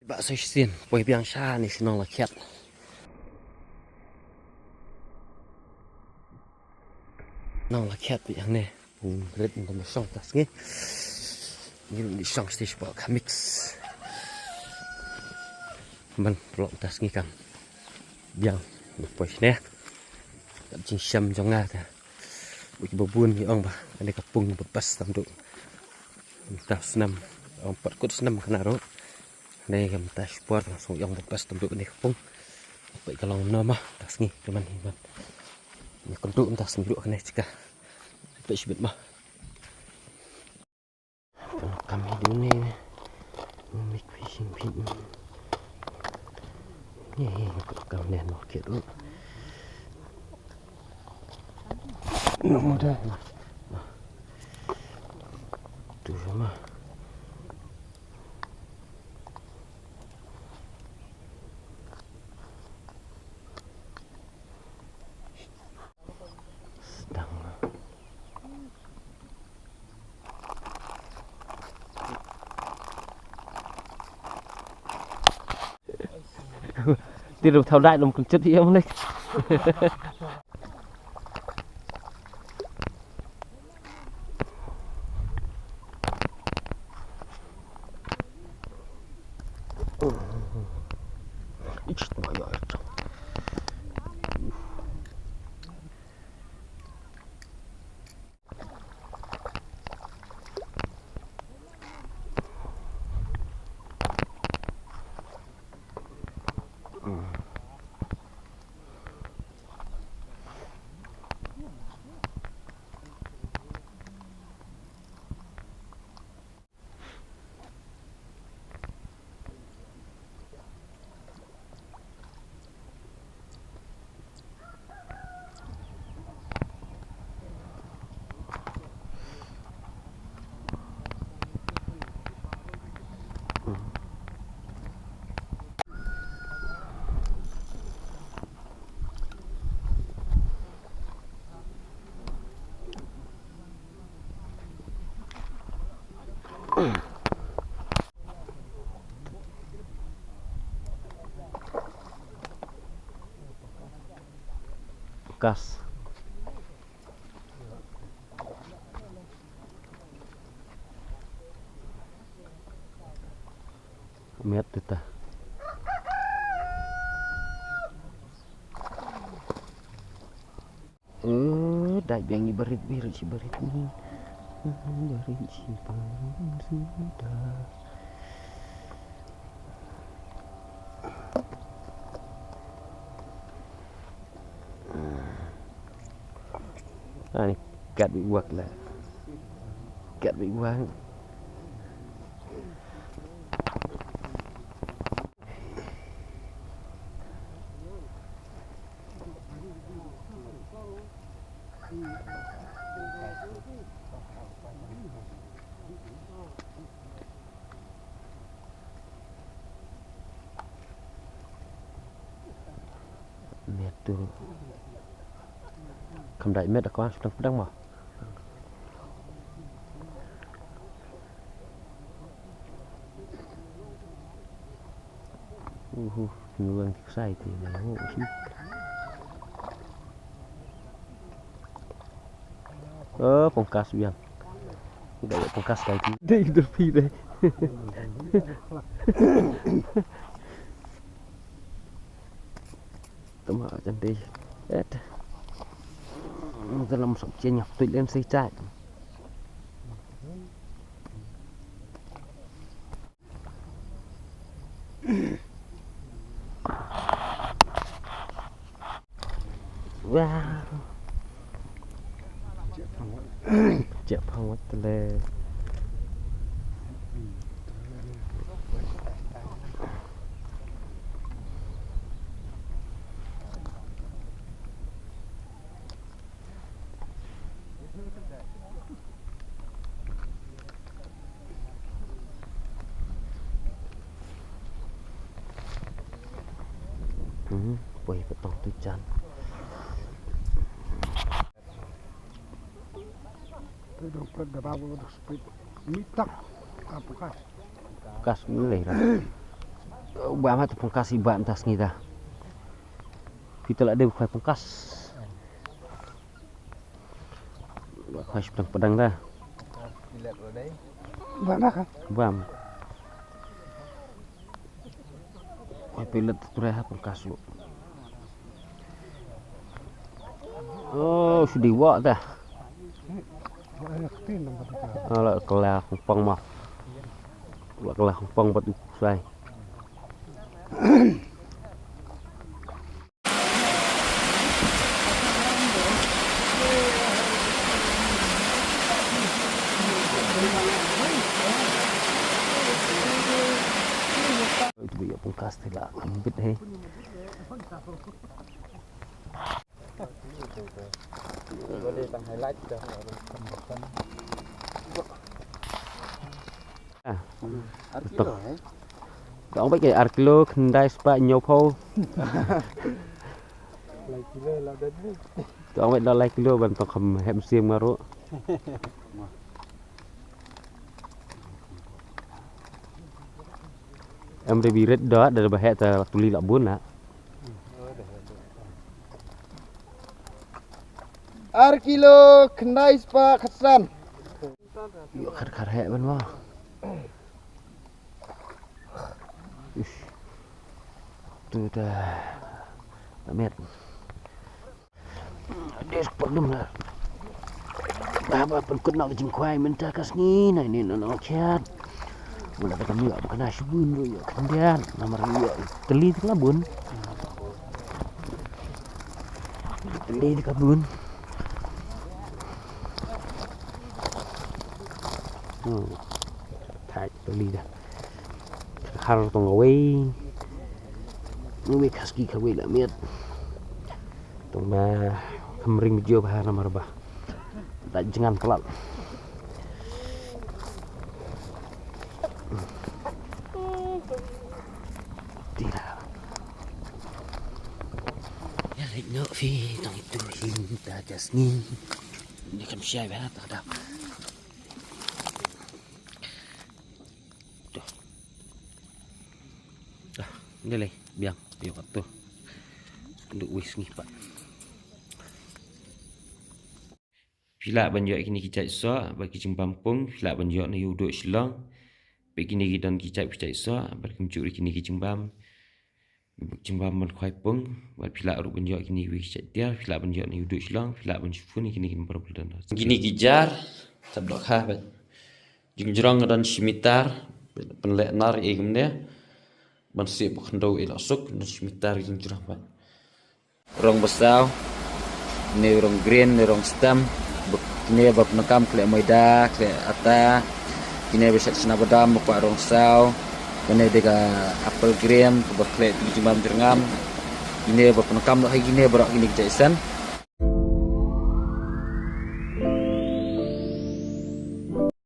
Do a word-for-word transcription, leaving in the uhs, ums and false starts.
Bah soi sien, poi biang sha ne shnong Lakhiat. Nong Lakhiat biang ne. Pung rit ngan shong tas ngi. Ngi di shong stage ba ka mix. Man blok tas ngi kam. Biang, poi sne. Kat jing sham jong nga ta. Uj babun ni ong ba. Ane ka pung ba bas tam du. Mynta snem, ong pat kut snem kane ruh. Ane ka mynta sport langsung ong ba bas tam du ane ka pung. Peit ka long no ma, ta sngi ka man hi man. Ni kynduh mynta sngi ruh kane jaka. Peit shibit ma. Kam hi dune ne. Mik fishing pit. Ye, ye, kam ne no kit ruh. No mo da. Tu sama. Sedang. Ti lum thau dai lum kuncut ïa mlek. Kas. Miat tu ta. Eh, dai biang i barit, barit si barit ni. Barit si barit sudah. Ani kat bi wak la. Kat bi wak. Miat tu. Kham dai miat da kwah sdang sdang ma. Uhu, ngi wan ki ksai ti na ngi usi. Oh, pangkas biang. Dai pangkas dai ti. Dai dur pi dai. Tama jan dai. Et. Dalam sok chen yak tu len sai chai. Wow. Jep hang wat le. Hmm, poi ka tong tu jan. Kas ni leh lah. Ba mat pungkas i ba tas ngi da. Phi te la dei ba khwai pungkas. Ba khwai shu pdang pdang da. Ba mat ka. Bam. Khwai pilet tu re ha pungkas lu. Oh, shu dei wah da. Ala kela kungpang mah. Ala kela kungpang bat u sai. Itu dia pungkas tu lah, lembut, hei. Ah. Ar kilo, eh? Tong bad ke ar kilo, khyndai spah hynñiew phew. Lai kilo la dad ni. Tong bad da lai kilo ban tong kham hem sim nga ruh. Em re bi ret da, da ba heh ta tuli la bun na. Ar kilo khyndai spah khatsan. Ïoh khar khar heh ban ma. Ish. Tu ta. Amet. Des perdum la. Ba ba pynkut na ka jingkhwai mynta ka sngi na ini na nongkhiat. Wala ka tam ïoh ba ka na shibun ruh ïoh khyndiat. Namar ïoh tylli te ka la bun. Tylli te ka bun. Hmm. Thait tylli da. Khar tong kawei. Kawei khaski kawei la miat. Tong ba kham ring video ba namar ba da jngan palat. Tira. Ya lek no fi tong itu hin ta jas ni. Ni kam siai ba ta da. Tuh. Ah, ni lei biang, biang kat tu. Duk wis ngi pat. Phi lah ban ïoh kine ki jait soh bad ki jingbam pung, phi lah ban ïoh na u doh Shillong. Bad kine ki don ki jait, ki jait soh bad kumjuh kine ki jingbam. Jingbam ban khwai pung bad phi lah ruh ban ïoh kine ki jait tiar, phi lah ban ïoh na u doh Shillong, phi lah ban shu phone kine ki number ba don. Kine ki jar, tab doh kha bad. Jingjrong don shi mitar, pynleh nar ïa kumne. Ban sih ba khyndew ïa la suk, don shi mitar jingjrong bad. Rong ba saw, ne rong green, ne rong stem, ba kine ba pyndonkam khleh maida, khleh ata, kine ba shet chna badam, ba kwah rong saw, kine de ka apple green, ba khleh jingbam jyrngam, kine ba pyndonkam doh hai kine baroh kine ki jait sen.